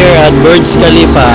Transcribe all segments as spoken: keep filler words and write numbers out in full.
Here at Burj Khalifa.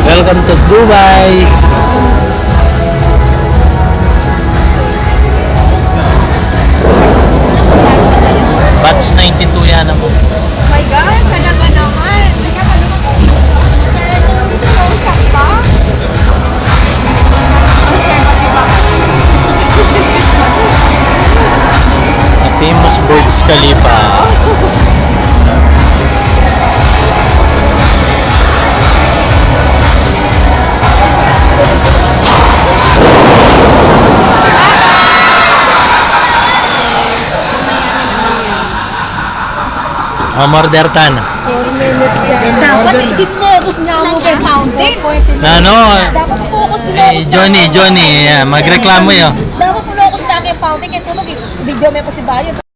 Welcome to Dubai. Batch ninety-two yan ang... My God, talaga naman. Teka, ano ba po? Close up pa? The famous Burj Khalifa. Umorder tana. Dapat isin mo, ubus nga mu keng fountain. Nanu? Dapat focus mo, eh, Johnny, Johnny, yeah, magreklamo yu. Dapat focus na keng fountain, kaya tunog, video me pa si Bayo.